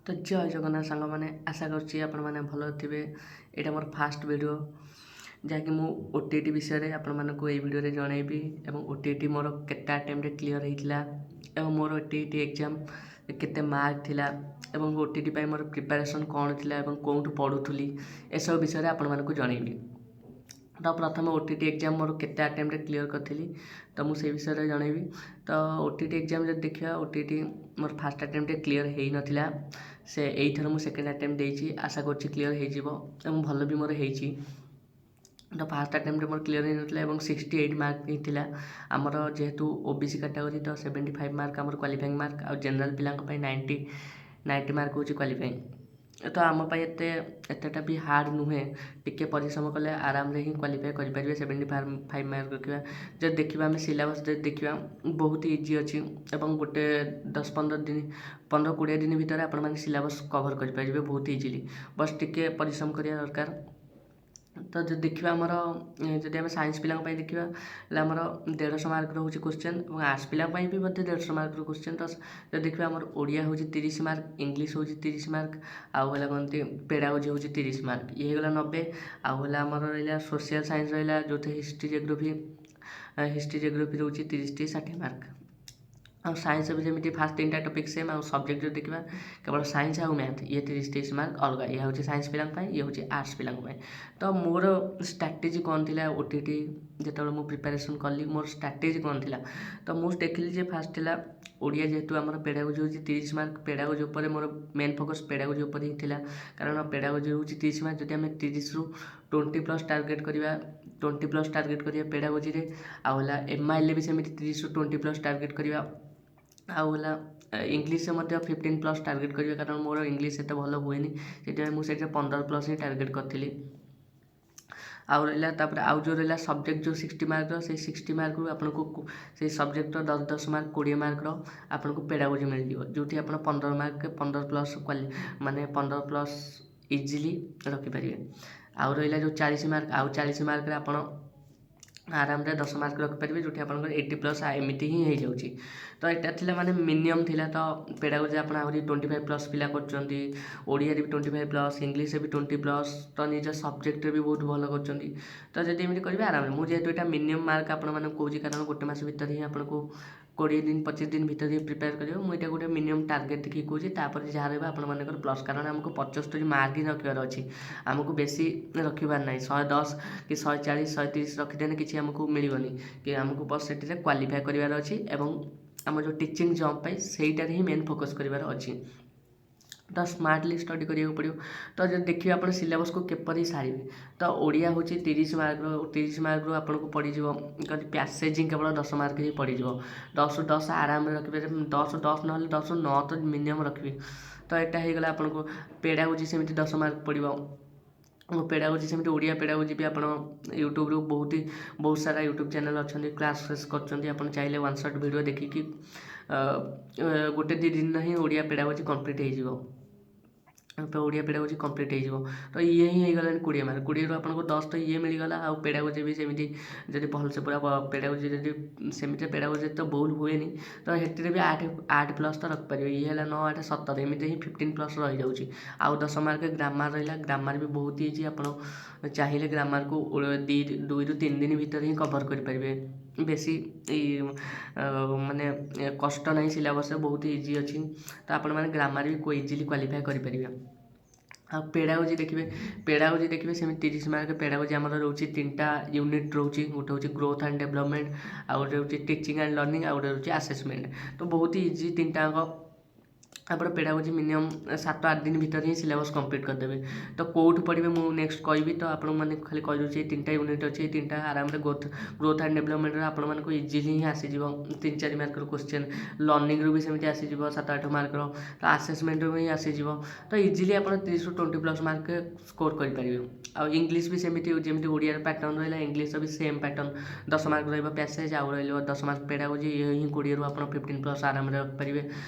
ତ ଜୟ ଜଗନ୍ନାଥ ସାଙ୍ଗମାନେ, ଆଶା କରୁଛି ଆପଣମାନେ ଭଲ ଥିବେ। ଏଇଟା ମୋର ଫାଷ୍ଟ ଭିଡ଼ିଓ, ଯାହାକି ମୁଁ ଓଟିଇଟି ବିଷୟରେ ଆପଣମାନଙ୍କୁ ଏଇ ଭିଡ଼ିଓରେ ଜଣାଇବି ଏବଂ ଓଟିଇଟି ମୋର କେତେ ଆଟେମ୍ପ୍ଟରେ କ୍ଲିଅର୍ ହେଇଥିଲା ଏବଂ ମୋର ଓଟିଇଟି ଏକ୍ଜାମ୍ କେତେ ମାର୍କ ଥିଲା ଏବଂ ଓଟିଇଟି ପାଇଁ ମୋର ପ୍ରିପାରେସନ୍ କ'ଣ ଥିଲା ଏବଂ କେଉଁଠୁ ପଢ଼ୁଥିଲି, ଏସବୁ ବିଷୟରେ ଆପଣମାନଙ୍କୁ ଜଣାଇବି। ତ ପ୍ରଥମେ ଓଟିଇଟି ଏକ୍ଜାମ୍ ମୋର କେତେ ଆଟେମ୍ପ୍ଟରେ କ୍ଲିଅର୍ କରିଥିଲି, ତ ମୁଁ ସେଇ ବିଷୟରେ ଜଣାଇବି। ତ ଓଟିଇଟି ଏକ୍ଜାମ୍ ଯଦି ଦେଖିବା, ଓଟିଇଟି ମୋର ଫାଷ୍ଟ ଆଟେମ୍ପ୍ଟରେ କ୍ଲିଅର୍ ହେଇନଥିଲା। ସେ ଏଇଥର ମୁଁ ସେକେଣ୍ଡ ଆଟେମ୍ପ୍ଟ ଦେଇଛି, ଆଶା କରୁଛି କ୍ଲିଅର୍ ହେଇଯିବ ଏବଂ ଭଲ ବି ମୋର ହେଇଛି। ତ ଫାଷ୍ଟ ଆଟେମ୍ପ୍ଟରେ ମୋର କ୍ଲିଅର୍ ହେଇନଥିଲା ଏବଂ 68 ମାର୍କ ହେଇଥିଲା। ଆମର ଯେହେତୁ ଓବିସି କାଟାଗୋରୀ, ତ 75 ମାର୍କ ଆମର କ୍ୱାଲିଫାଇଂ ମାର୍କ ଆଉ ଜେନେରାଲ୍ ପିଲାଙ୍କ ପାଇଁ 90 ମାର୍କ ହେଉଛି କ୍ୱାଲିଫାଇଂ। ତ ଆମ ପାଇଁ ଏତେଟା ବି ହାର୍ଡ଼ ନୁହେଁ। ଟିକେ ପରିଶ୍ରମ କଲେ ଆରାମରେ ହିଁ କ୍ୱାଲିଫାଏ କରିପାରିବେ। 75 ମାର୍କ ରଖିବା, ଯଦି ଦେଖିବା ଆମେ ସିଲାବସ୍ ଯଦି ଦେଖିବା, ବହୁତ ଇଜି ଅଛି ଏବଂ ଗୋଟେ 10-15 ଦିନ, 15-20 ଦିନ ଭିତରେ ଆପଣମାନେ ସିଲାବସ୍ କଭର୍ କରିପାରିବେ ବହୁତ ଇଜିଲି। ବସ୍ ଟିକେ ପରିଶ୍ରମ କରିବା ଦରକାର। ତ ଯଦି ଦେଖିବା ଆମର, ଯଦି ଆମେ ସାଇନ୍ସ ପିଲାଙ୍କ ପାଇଁ ଦେଖିବା ହେଲେ ଆମର 150 ମାର୍କର ହେଉଛି କୋଶ୍ଚେନ୍ ଏବଂ ଆର୍ଟ୍ସ ପିଲାଙ୍କ ପାଇଁ ବି ମଧ୍ୟ 150 ମାର୍କର କୋଶ୍ଚେନ୍। ତ ଯଦି ଦେଖିବା, ଆମର ଓଡ଼ିଆ ହେଉଛି 30 ମାର୍କ, ଇଂଲିଶ ହେଉଛି 30 ମାର୍କ, ଆଉ ହେଲା କହନ୍ତି ପେଡ଼ାଗୋଜି ହେଉଛି 30 ମାର୍କ। ଇଏ ହେଇଗଲା 90। ଆଉ ହେଲା ଆମର ରହିଲା ସୋସିଆଲ୍ ସାଇନ୍ସ ରହିଲା, ଯେଉଁଥିରେ ହିଷ୍ଟ୍ରି ଜିଓଗ୍ରାଫି ରହୁଛି 30ଟି 60 ମାର୍କ। ଆଉ ସାଇନ୍ସ ବି ଯେମିତି ଫାଷ୍ଟ ତିନିଟା ଟପିକ୍ ସେମ୍। ଆଉ ସବଜେକ୍ଟ ଯଦି ଦେଖିବା, କେବଳ ସାଇନ୍ସ ଆଉ ମ୍ୟାଥ୍, ଇଏ 30 30 ମାର୍କ ଅଲଗା। ଇଏ ହେଉଛି ସାଇନ୍ସ ପିଲାଙ୍କ ପାଇଁ, ଇଏ ହେଉଛି ଆର୍ଟ୍ସ ପିଲାଙ୍କ ପାଇଁ। ତ ମୋର ଷ୍ଟ୍ରାଟେଜି କ'ଣ ଥିଲା? ଓଟିଇଟି ଯେତେବେଳେ ମୁଁ ପ୍ରିପାରେସନ୍ କଲି, ମୋର ଷ୍ଟ୍ରାଟେଜି କ'ଣ ଥିଲା? ତ ମୁଁ ଦେଖିଲି ଯେ ଫାଷ୍ଟ ଥିଲା ଓଡ଼ିଆ, ଯେହେତୁ ଆମର ପେଡ଼ାଗୋଜି ହେଉଛି 30 ମାର୍କ। ପେଡ଼ାଗୋଜି ଉପରେ ମୋର ମେନ୍ ଫୋକସ୍ ପେଡ଼ାଗୋଜି ଉପରେ ହିଁ ଥିଲା, କାରଣ ପେଡ଼ାଗୋଜି ହେଉଛି 30 ମାର୍କ। ଯଦି ଆମେ 30ରୁ 20+ ଟାର୍ଗେଟ୍ କରିବା, 20+ ଟାର୍ଗେଟ୍ କରିବା ପେଡ଼ାଗୋଜିରେ, ଆଉ ହେଲା ଏମ୍ଆଇଏଲ୍ରେ ବି ସେମିତି 30ରୁ 20+ ଟାର୍ଗେଟ୍ କରିବା, ଆଉ ହେଲା ଇଂଲିଶରେ ମଧ୍ୟ 15+ ଟାର୍ଗେଟ୍ କରିବା, କାରଣ ମୋର ଇଂଲିଶ ଏତେ ଭଲ ହୁଏନି, ସେଥିପାଇଁ ମୁଁ ସେଇଥିରେ 15+ ହିଁ ଟାର୍ଗେଟ୍ କରିଥିଲି। ଆଉ ରହିଲା ତାପରେ ଆଉ ଯେଉଁ ରହିଲା ସବଜେକ୍ଟ, ଯେଉଁ 60 ମାର୍କର, ସେଇ 60 ମାର୍କରୁ ଆପଣଙ୍କୁ ସେଇ ସବଜେକ୍ଟର 10 10 ମାର୍କ, 20 ମାର୍କର ଆପଣଙ୍କୁ ପେଡ଼ାଗୋଜି ମିଳିଯିବ, ଯେଉଁଠି ଆପଣ 15 ମାର୍କ, 15+ ମାନେ 15+ ଇଜିଲି ରଖିପାରିବେ। ଆଉ ରହିଲା ଯେଉଁ 40 ମାର୍କ, ଆଉ 40 ମାର୍କରେ ଆପଣ ଆରାମରେ 10 ମାର୍କ ରଖିପାରିବେ, ଯେଉଁଠି ଆପଣଙ୍କର 80+ ଏମିତି ହିଁ ହେଇଯାଉଛି। ତ ଏଇଟା ଥିଲା, ମାନେ ମିନିମମ୍ ଥିଲା। ତ ପେଡ଼ାଗୋଜି ଆପଣ ଆହୁରି 25+ ପିଲା କରୁଛନ୍ତି, ଓଡ଼ିଆରେ ବି 25+, ଇଂଲିଶରେ ବି 20+, ତ ନିଜ ସବଜେକ୍ଟରେ ବି ବହୁତ ଭଲ କରୁଛନ୍ତି। ତ ଯଦି ଏମିତି କରିବେ ଆରାମରେ। ମୁଁ ଯେହେତୁ ଏଇଟା ମିନିମମ୍ ମାର୍କ ଆପଣମାନଙ୍କୁ କହୁଛି, କାରଣ ଗୋଟେ ମାସ ଭିତରେ ହିଁ ଆପଣଙ୍କୁ, 20 ଦିନ 25 ଦିନ ଭିତରେ ହିଁ ପ୍ରିପେୟାର କରିବ, ମୁଁ ଏଇଟା ଗୋଟେ ମିନିମମ୍ ଟାର୍ଗେଟ୍ ଦେଖିକି କହୁଛି। ତାପରେ ଯାହା ରହିବ ଆପଣମାନଙ୍କର ପ୍ଲସ୍, କାରଣ ଆମକୁ 75 ମାର୍କ ହିଁ ରଖିବାର ଅଛି, ଆମକୁ ବେଶୀ ରଖିବାର ନାହିଁ। 110 କି 140, 130 ରଖିଦେଲେ କିଛି ଆମକୁ ମିଳିବନି କି ଆମକୁ। ବସ୍ ସେଥିରେ କ୍ୱାଲିଫାଏ କରିବାର ଅଛି ଏବଂ ଆମ ଯେଉଁ ଟିଚିଂ ଜବ୍ ପାଇଁ ସେଇଟାରେ ହିଁ ମେନ୍ ଫୋକସ୍ କରିବାର ଅଛି। ତ ସ୍ମାର୍ଟଲି ଷ୍ଟଡ଼ି କରିବାକୁ ପଡ଼ିବ। ତ ଯଦି ଦେଖିବେ ଆପଣ ସିଲାବସ୍କୁ କିପରି ସାରିବେ, ତ ଓଡ଼ିଆ ହେଉଛି 30 ମାର୍କର। 30 ମାର୍କରୁ ଆପଣଙ୍କୁ ପଡ଼ିଯିବ ଯଦି ପ୍ୟାସେଜିଂ କେବଳ 10 ମାର୍କ ହିଁ ପଡ଼ିଯିବ। 10ରୁ 10 ଆରାମରେ ରଖିପାରିବେ। 10ରୁ 10 ନହେଲେ 10ରୁ 9 ତ ମିନିମମ୍ ରଖିବେ। ତ ଏଇଟା ହେଇଗଲା ଆପଣଙ୍କୁ। ପେଡ଼ାଗୋଜି ସେମିତି 10 ମାର୍କ ପଡ଼ିବ। ପେଡ଼ାଗୋଜି ସେମିତି ଓଡ଼ିଆ ପେଡ଼ାଗୋଜି ବି ଆପଣ ୟୁଟ୍ୟୁବରୁ ବହୁତ ବହୁତ ସାରା ୟୁଟ୍ୟୁବ୍ ଚ୍ୟାନେଲ୍ ଅଛନ୍ତି, କ୍ଲାସ୍ ଫ୍ଲାସ୍ କରୁଛନ୍ତି। ଆପଣ ଚାହିଁଲେ ୱାନ୍ ସଟ୍ ଭିଡ଼ିଓ ଦେଖିକି ଗୋଟେ ଦୁଇ ଦିନ ହିଁ ଓଡ଼ିଆ ପେଡ଼ାଗୋଜି କମ୍ପ୍ଲିଟ୍ ହେଇଯିବ। ତ ଓଡ଼ିଆ ପେଡ଼ାଗୋଜି କମ୍ପ୍ଲିଟ୍ ହେଇଯିବ। ତ ଇଏ ହିଁ ହେଇଗଲାଣି 20 ମାର୍କ। 20ରୁ ଆପଣଙ୍କୁ 10 ତ ଇଏ ମିଳିଗଲା। ଆଉ ପେଡ଼ାଗୋଜି ବି ସେମିତି ଯଦି ଭଲସେ ପୁରା ପେଡ଼ାଗୋଜି, ଯଦି ସେମିତି ପେଡ଼ାଗୋଜି ତ ଭୁଲ ହୁଏନି, ତ ସେଥିରେ ବି 8 8+ ତ ରଖିପାରିବେ। ଇଏ ହେଲା 9, 8, 17, ଏମିତି ହିଁ 15+ ରହିଯାଉଛି। ଆଉ 10 ମାର୍କ ଗ୍ରାମାର ରହିଲା। ଗ୍ରାମାର ବି ବହୁତ ଇଜି। ଆପଣ ଚାହିଁଲେ ଗ୍ରାମାରକୁ 2ରୁ 3 ଦିନ ଭିତରେ ହିଁ କଭର୍ କରିପାରିବେ। ବେଶୀ ଏଇ ମାନେ କଷ୍ଟ ନାହିଁ, ସିଲାବସ୍ରେ ବହୁତ ଇଜି ଅଛି। ତ ଆପଣମାନେ ଗ୍ରାମାର ବି ଇଜିଲି କ୍ୱାଲିଫାଏ କରିପାରିବେ। ଆଉ ପେଡ଼ାଗୋଜି ଦେଖିବେ ସେମିତି 30 ମାର୍କ। ପେଡ଼ାଗୋଜି ଆମର ରହୁଛି, ତିନିଟା ୟୁନିଟ୍ ରହୁଛି। ଗୋଟେ ହେଉଛି ଗ୍ରୋଥ୍ ଆଣ୍ଡ ଡେଭଲପମେଣ୍ଟ, ଆଉ ଗୋଟେ ହେଉଛି ଟିଚିଂ ଆଣ୍ଡ ଲର୍ଣ୍ଣିଂ, ଆଉ ଗୋଟେ ହେଉଛି ଆସେସମେଣ୍ଟ। ତ ବହୁତ ଇଜି ତିନିଟା ଯାକ। ଆପଣ ପେଡ଼ାଗୋଜି ମିନିମମ୍ 7-8 ଦିନ ଭିତରେ ହିଁ ସିଲାବସ୍ କମ୍ପ୍ଲିଟ୍ କରିଦେବେ। ତ କେଉଁଠୁ ପଢ଼ିବେ, ମୁଁ ନେକ୍ସଟ କହିବି। ତ ଆପଣମାନେ ଖାଲି କହିଦେଉଛି, ଏଇ ତିନିଟା ୟୁନିଟ୍ ଅଛି। ଏଇ ତିନିଟା ଆରାମରେ ଗ୍ରୋଥ୍ ଗ୍ରୋଥ୍ ଆଣ୍ଡ ଡେଭଲପମେଣ୍ଟରେ ଆପଣମାନଙ୍କୁ ଇଜିଲି ହିଁ ଆସିଯିବ 3-4 ମାର୍କର କୋଶ୍ଚେନ୍। ଲର୍ଣ୍ଣିଂରୁ ବି ସେମିତି ଆସିଯିବ 7-8 ମାର୍କର, ତ ଆସେସମେଣ୍ଟରୁ ବି ଆସିଯିବ। ତ ଇଜିଲି ଆପଣ 30ରୁ 20+ ମାର୍କ ସ୍କୋର୍ କରିପାରିବେ। ଆଉ ଇଂଲିଶ ବି ସେମିତି, ଯେମିତି ଓଡ଼ିଆର ପ୍ୟାଟର୍ନ ରହିଲା, ଇଂଲିଶର ବି ସେମ୍ ପ୍ୟାଟର୍ନ। 10 ମାର୍କ ରହିବ ପ୍ୟାସେଜ୍, ଆଉ ରହିବ 10 ମାର୍କ ପେଡ଼ାଗୋଜି। ଇଏ ହିଁ 20ରୁ ଆପଣ 15+ ଆରାମରେ ରଖିପାରିବେ।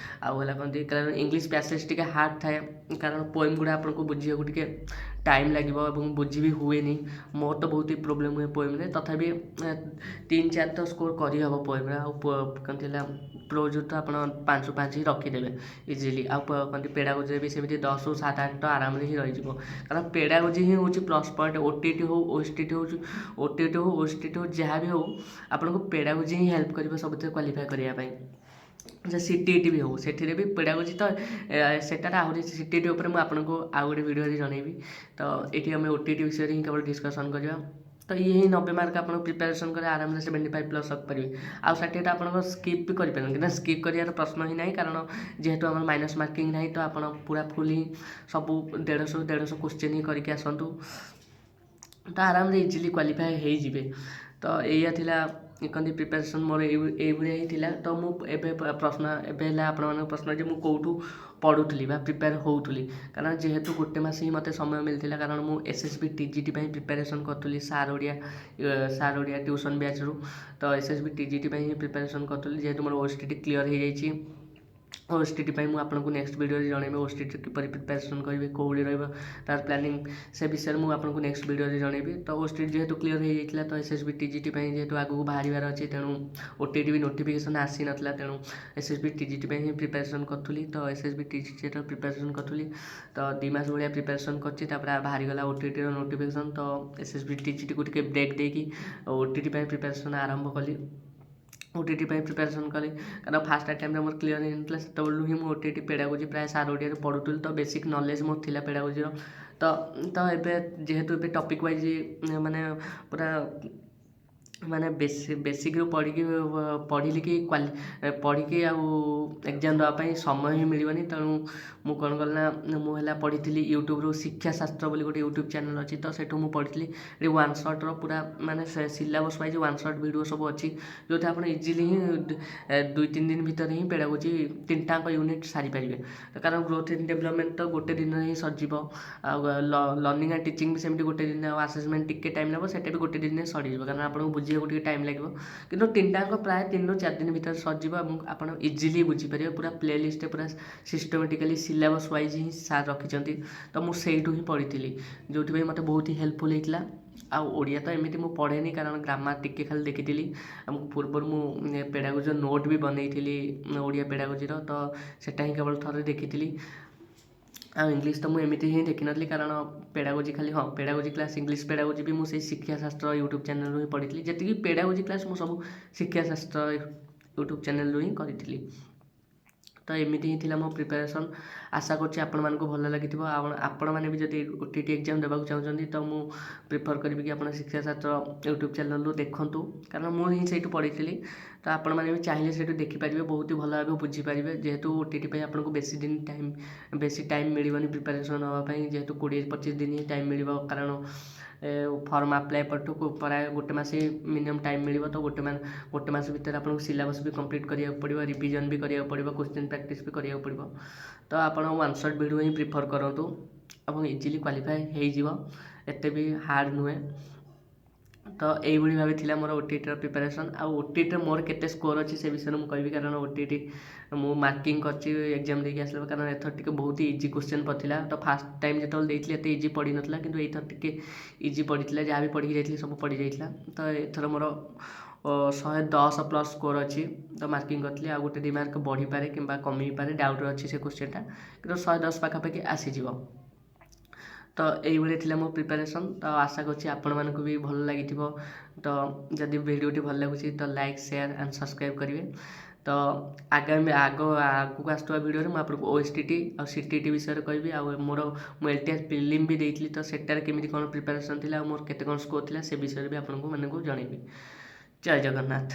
ଆଉ ହେଲା କହନ୍ତି କାରଣ ଇଂଲିଶ ପ୍ୟାସେଜ୍ ଟିକେ ହାର୍ଡ଼ ଥାଏ, କାରଣ ପୋଏମ୍ ଗୁଡ଼ା ଆପଣଙ୍କୁ ବୁଝିବାକୁ ଟିକେ ଟାଇମ୍ ଲାଗିବ ଏବଂ ବୁଝି ବି ହୁଏନି। ମୋର ତ ବହୁତ ହି ପ୍ରୋବ୍ଲେମ୍ ହୁଏ ପୋଏମ୍ରେ। ତଥାପି 3-4 ତ ସ୍କୋର୍ କରିହେବ ପୋଏମ୍ରେ। ଆଉ କ'ଣ ଥିଲା, ପ୍ରୋଜ୍ ତ ଆପଣ 5ରୁ 5 ହିଁ ରଖିଦେବେ ଇଜିଲି। ଆଉ କହନ୍ତି, ପେଡ଼ାଗୋଜିରେ ବି ସେମିତି 10ରୁ 7-8 ତ ଆରାମରେ ହିଁ ରହିଯିବ, କାରଣ ପେଡ଼ାଗୋଜି ହିଁ ହେଉଛି ପ୍ଲସ୍ ପଏଣ୍ଟ। ଓଟିଇଟି ହଉ, ଓଏସଟିଇଟି ହେଉଛି, ଓଟିଇଟି ହଉ, ଓଏସଟିଇଟି ହଉ, ଯାହା ବି ହଉ, ଆପଣଙ୍କୁ ପେଡ଼ାଗୋଜି ହିଁ ହେଲ୍ପ କରିବ ସବୁଥିରେ କ୍ୱାଲିଫାଏ କରିବା ପାଇଁ। ସେ ସିଟିଇଟି ବି ହଉ, ସେଥିରେ ବି ପେଡ଼ାଗୋଜି ତ ସେଟାରେ ଆହୁରି। ସିଟିଇଟି ଉପରେ ମୁଁ ଆପଣଙ୍କୁ ଆଉ ଗୋଟେ ଭିଡ଼ିଓରେ ଜଣେଇବି। ତ ଏଇଠି ଆମେ ଓଟିଇଟି ବିଷୟରେ ହିଁ କେବଳ ଡିସ୍କସନ୍ କରିବା। ତ ଇଏ ହିଁ 90 ମାର୍କ ଆପଣ ପ୍ରିପାରେସନ୍ କରି ଆରାମରେ 75 ପ୍ଲସ୍ ରଖିପାରିବେ। ଆଉ 60ଟା ଆପଣଙ୍କ ସ୍କିପ୍ ବି କରିପାରିବେନି, କାହିଁକିନା ସ୍କିପ୍ କରିବାର ପ୍ରଶ୍ନ ହିଁ ନାହିଁ, କାରଣ ଯେହେତୁ ଆମର ମାଇନସ୍ ମାର୍କିଂ ନାହିଁ। ତ ଆପଣ ପୁରା ଫୁଲ୍ ହିଁ ସବୁ 150 150 କୋଶ୍ଚିନ୍ ହିଁ କରିକି ଆସନ୍ତୁ, ତ ଆରାମରେ ଇଜିଲି କ୍ୱାଲିଫାଏ ହେଇଯିବେ। ତ ଏଇଆ ଥିଲା କହନ୍ତି ପ୍ରିପାରେସନ୍ ମୋର ଏଇଭଳିଆ ହିଁ ଥିଲା। ତ ମୁଁ ଏବେ ପ୍ରଶ୍ନ, ଏବେ ହେଲା ଆପଣମାନଙ୍କ ପ୍ରଶ୍ନ ଯେ ମୁଁ କେଉଁଠୁ ପଢ଼ୁଥିଲି ବା ପ୍ରିପେୟାର ହେଉଥିଲି? କାରଣ ଯେହେତୁ ଗୋଟେ ମାସ ହିଁ ମୋତେ ସମୟ ମିଳିଥିଲା, କାରଣ ମୁଁ ଏସ୍ଏସ୍ବି ଟିଜିଟି ପାଇଁ ପ୍ରିପାରେସନ୍ କରୁଥିଲି ସାର୍ ଓଡ଼ିଆ ଟ୍ୟୁସନ୍ ବ୍ୟାଚ୍ରୁ। ତ ଏସ୍ଏସ୍ବି ଟିଜିଟି ପାଇଁ ହିଁ ପ୍ରିପାରେସନ୍ କରୁଥିଲି, ଯେହେତୁ ମୋର ଓଏସଟିଇଟି କ୍ଲିୟର୍ ହେଇଯାଇଛି। ଓଏସଟିଇଟି ପାଇଁ ମୁଁ ଆପଣଙ୍କୁ ନେକ୍ସଟ ଭିଡ଼ିଓରେ ଜଣେଇବି। ଓଏସଟିଇଟି କିପରି ପ୍ରିପାରେସନ୍ କରିବେ, କେଉଁଭଳି ରହିବ ତାର ପ୍ଲାନିଂ, ସେ ବିଷୟରେ ମୁଁ ଆପଣଙ୍କୁ ନେକ୍ସଟ ଭିଡ଼ିଓରେ ଜଣେଇବି। ତ ଓଏସଟିଇଟି ଯେହେତୁ କ୍ଲିୟର୍ ହେଇଯାଇଥିଲା, ତ ଏସ୍ଏସ୍ବି ଟିଜିଟି ପାଇଁ ଯେହେତୁ ଆଗକୁ ବାହାରିବାର ଅଛି, ତେଣୁ ଓଟିଇଟି ବି ନୋଟିଫିକେସନ୍ ଆସିନଥିଲା, ତେଣୁ ଏସ୍ଏସ୍ବି ଟିଜିଟି ପାଇଁ ହିଁ ପ୍ରିପାରେସନ୍ କରୁଥିଲି। ତ ଏସ୍ଏସ୍ବି ଟିଜିଟିର ପ୍ରିପାରେସନ୍ କରୁଥିଲି। ତ 2 ମାସ ଭଳିଆ ପ୍ରିପାରେସନ୍ କରିଛି। ତାପରେ ବାହାରିଗଲା ଓଟିଇଟିର ନୋଟିଫିକେସନ୍। ତ ଏସ୍ଏସ୍ବି ଟିଜିଟିକୁ ଟିକେ ବ୍ରେକ୍ ଦେଇକି ଓଟିଇଟି ପାଇଁ ପ୍ରିପାରେସନ୍ ଆରମ୍ଭ କଲି। ଓଟିଇଟି ପାଇଁ ପ୍ରିପାରେସନ୍ କଲି, କାରଣ ଫାଷ୍ଟ ଆଟେମ୍ପ୍ଟରେ ମୋର କ୍ଲିୟର୍ ହେଇନଥିଲା। ସେତେବେଳୁ ହିଁ ମୁଁ ଓଟିଇଟି ପେଡ଼ାଗୋଜି ପ୍ରାୟ ସାର୍ ଓଡ଼ିଆରେ ପଢ଼ୁଥିଲି। ତ ବେସିକ୍ ନଲେଜ୍ ମୋର ଥିଲା ପେଡ଼ାଗୋଜିର। ତ ଏବେ ଯେହେତୁ ଏବେ ଟପିକ୍ ୱାଇଜ୍ ମାନେ ପୁରା ମାନେ ବେସି ବେସିକ୍ରୁ ପଢ଼ିକି ପଢ଼ିଲି କି ପଢ଼ିକି ଆଉ ଏକ୍ଜାମ୍ ଦେବା ପାଇଁ ସମୟ ହିଁ ମିଳିବନି। ତେଣୁ ମୁଁ କ'ଣ କଲି ନା, ମୁଁ ହେଲା ପଢ଼ିଥିଲି ୟୁଟ୍ୟୁବରୁ। ଶିକ୍ଷା ଶାସ୍ତ୍ର ବୋଲି ଗୋଟେ ୟୁଟ୍ୟୁବ୍ ଚ୍ୟାନେଲ୍ ଅଛି, ତ ସେଠୁ ମୁଁ ପଢ଼ିଥିଲି। ଏଠି ୱାନ୍ ସଟ୍ର ପୁରା ମାନେ ସେ syllabus wise one shot video ସବୁ ଅଛି, ଯେଉଁଥିରେ ଆପଣ ଇଜିଲି ହିଁ 2-3 ଦିନ ଭିତରେ ହିଁ ପେଡ଼ାଗୋଜି ତିନିଟାଙ୍କ ୟୁନିଟ୍ ସାରିପାରିବେ। କାରଣ ଗ୍ରୋଥ୍ ଆଣ୍ଡ ଡେଭଲପମେଣ୍ଟ ତ ଗୋଟେ ଦିନରେ ହିଁ ସରିଯିବ, ଆଉ ଲର୍ଣ୍ଣିଂ ଆଣ୍ଡ ଟିଚିଂ ବି ସେମିତି ଗୋଟେ ଦିନ, ଆଉ ଆସେସମେଣ୍ଟ ଟିକେ ଟାଇମ୍ ନେବ, ସେଇଟା ବି ଗୋଟେ ଦିନରେ ସରିଯିବ। କାରଣ ଆପଣଙ୍କୁ ବୁଝିବାକୁ ଟିକେ ଟାଇମ୍ ଲାଗିବ, କିନ୍ତୁ ତିନିଟାଙ୍କ ପ୍ରାୟ 3ରୁ 4 ଦିନ ଭିତରେ ସରିଯିବ ଏବଂ ଆପଣ ଇଜିଲି ବୁଝିପାରିବେ। ପୁରା ପ୍ଲେ ଲିଷ୍ଟରେ ପୁରା ସିଷ୍ଟମେଟିକାଲି ସିଲାବସ୍ ୱାଇଜ୍ ହିଁ ସାର୍ ରଖିଛନ୍ତି। ତ ମୁଁ ସେଇଠୁ ହିଁ ପଢ଼ିଥିଲି, ଯେଉଁଥିପାଇଁ ମୋତେ ବହୁତ ହି ହେଲ୍ପଫୁଲ୍ ହେଇଥିଲା। ଆଉ ଓଡ଼ିଆ ତ ଏମିତି ମୁଁ ପଢ଼େନି, କାରଣ ଗ୍ରାମାର ଟିକେ ଖାଲି ଦେଖିଥିଲି। ଆଉ ପୂର୍ବରୁ ମୁଁ ପେଡ଼ାଗୋଜିର ନୋଟ୍ ବି ବନେଇଥିଲି, ଓଡ଼ିଆ ପେଡ଼ାଗୋଜିର। ତ ସେଟା ହିଁ କେବଳ ଥରେ ଦେଖିଥିଲି। ଆଉ ଇଂଲିଶ ତ ମୁଁ ଏମିତି ହିଁ ଦେଖିନଥିଲି, କାରଣ ପେଡ଼ାଗୋଜି ଖାଲି, ହଁ, ପେଡ଼ାଗୋଜି କ୍ଲାସ୍, ଇଂଲିଶ ପେଡ଼ାଗୋଜି ବି ମୁଁ ସେଇ ଶିକ୍ଷା ଶାସ୍ତ୍ର ୟୁଟ୍ୟୁବ୍ ଚ୍ୟାନେଲ୍ରୁ ହିଁ ପଢ଼ିଥିଲି। ଯେତିକି ପେଡ଼ାଗୋଜି କ୍ଲାସ୍ ମୁଁ ସବୁ ଶିକ୍ଷା ଶାସ୍ତ୍ର ୟୁଟ୍ୟୁବ୍ ଚ୍ୟାନେଲ୍ରୁ ହିଁ କରିଥିଲି। ତ ଏମିତି ହିଁ ଥିଲା ମୋ ପ୍ରିପାରେସନ୍। ଆଶା କରୁଛି ଆପଣମାନଙ୍କୁ ଭଲ ଲାଗିଥିବ। ଆଉ ଆପଣମାନେ ବି ଯଦି ଓଟିଇଟି ଏକ୍ଜାମ୍ ଦେବାକୁ ଚାହୁଁଛନ୍ତି, ତ ମୁଁ ପ୍ରିଫର୍ କରିବି କି ଆପଣ ଶିକ୍ଷା ଶାସ୍ତ୍ର ୟୁଟ୍ୟୁବ୍ ଚ୍ୟାନେଲ୍ରୁ ଦେଖନ୍ତୁ, କାରଣ ମୁଁ ହିଁ ସେଇଠୁ ପଢ଼ିଥିଲି। ତ ଆପଣମାନେ ବି ଚାହିଁଲେ ସେଇଠୁ ଦେଖିପାରିବେ, ବହୁତ ହି ଭଲ ଭାବେ ବୁଝିପାରିବେ। ଯେହେତୁ ଓଟିଇଟି ପାଇଁ ଆପଣଙ୍କୁ ବେଶୀ ଦିନ ଟାଇମ୍, ବେଶୀ ଟାଇମ୍ ମିଳିବନି ପ୍ରିପାରେସନ୍ ହେବା ପାଇଁ, ଯେହେତୁ 20-25 ଦିନ ହିଁ ଟାଇମ୍ ମିଳିବ, କାରଣ ଫର୍ମ ଆପ୍ଲାଏ ପରଠୁ ପ୍ରାୟ ଗୋଟେ ମାସ ମିନିମମ୍ ଟାଇମ୍ ମିଳିବ। ତ ଗୋଟେ ମାସ ଭିତରେ ଆପଣଙ୍କୁ ସିଲାବସ୍ ବି କମ୍ପ୍ଲିଟ୍ କରିବାକୁ ପଡ଼ିବ, ରିଭିଜନ୍ ବି କରିବାକୁ ପଡ଼ିବ, କୋଶ୍ଚିନ୍ ପ୍ରାକ୍ଟିସ୍ ବି କରିବାକୁ ପଡ଼ିବ। ତ ଆପଣ ୱାନ୍ ସଟ୍ ଭିଡ଼ିଓ ହିଁ ପ୍ରିଫର୍ କରନ୍ତୁ ଏବଂ ଇଜିଲି କ୍ୱାଲିଫାଏ ହେଇଯିବ, ଏତେ ବି ହାର୍ଡ଼ ନୁହେଁ। ତ ଏଇଭଳି ଭାବେ ଥିଲା ମୋର ଓଟିଇଟିର ପ୍ରିପାରେସନ୍। ଆଉ ଓଟିଇଟିରେ ମୋର କେତେ ସ୍କୋର୍ ଅଛି, ସେ ବିଷୟରେ ମୁଁ କହିବି, କାରଣ ଓଟିଇଟି ମୁଁ ମାର୍କିଂ କରିଛି ଏକ୍ଜାମ୍ ଦେଇକି ଆସିଲା। କାରଣ ଏଥର ଟିକେ ବହୁତ ଇଜି କୋଶ୍ଚିନ୍ ପଡ଼ିଥିଲା। ତ ଫାଷ୍ଟ ଟାଇମ୍ ଯେତେବେଳେ ଦେଇଥିଲି, ଏତେ ଇଜି ପଡ଼ିନଥିଲା, କିନ୍ତୁ ଏଇଥର ଟିକେ ଇଜି ପଡ଼ିଥିଲା। ଯାହା ବି ପଢ଼ିକି ଯାଇଥିଲି, ସବୁ ପଡ଼ିଯାଇଥିଲା। ତ ଏଥର ମୋର 110 ପ୍ଲସ୍ ସ୍କୋର୍ ଅଛି। ତ ମାର୍କିଂ କରିଥିଲି, ଆଉ 1-2 ମାର୍କ ବଢ଼ିପାରେ କିମ୍ବା କମିପାରେ, ଡାଉଟ୍ ଅଛି ସେ କୋଶ୍ଚିନ୍ଟା, କିନ୍ତୁ 110 ପାଖାପାଖି ଆସିଯିବ। ତ ଏଇଭଳି ଥିଲା ମୋ ପ୍ରିପାରେସନ୍। ତ ଆଶା କରୁଛି ଆପଣମାନଙ୍କୁ ବି ଭଲ ଲାଗିଥିବ। ତ ଯଦି ଭିଡ଼ିଓଟି ଭଲ ଲାଗୁଛି, ତ ଲାଇକ୍, ସେୟାର ଆଣ୍ଡ ସବସ୍କ୍ରାଇବ୍ କରିବେ। ତ ଆଗାମୀ ଆଗକୁ ଆସୁଥିବା ଭିଡ଼ିଓରେ ମୁଁ ଆପଣଙ୍କୁ ଓଏସଟିଇଟି ଆଉ ସିଟିଇଟି ବିଷୟରେ କହିବି। ଆଉ ମୋର ମୁଁ ଏଲ୍ଟିଆର୍ ପ୍ରିଲିମ୍ ବି ଦେଇଥିଲି, ତ ସେଟାରେ କେମିତି କ'ଣ ପ୍ରିପାରେସନ୍ ଥିଲା ଆଉ ମୋର କେତେ କ'ଣ ସ୍କୋର୍ ଥିଲା, ସେ ବିଷୟରେ ବି ଆପଣଙ୍କୁ ମାନଙ୍କୁ ଜଣେଇବି। ଜୟ ଜଗନ୍ନାଥ।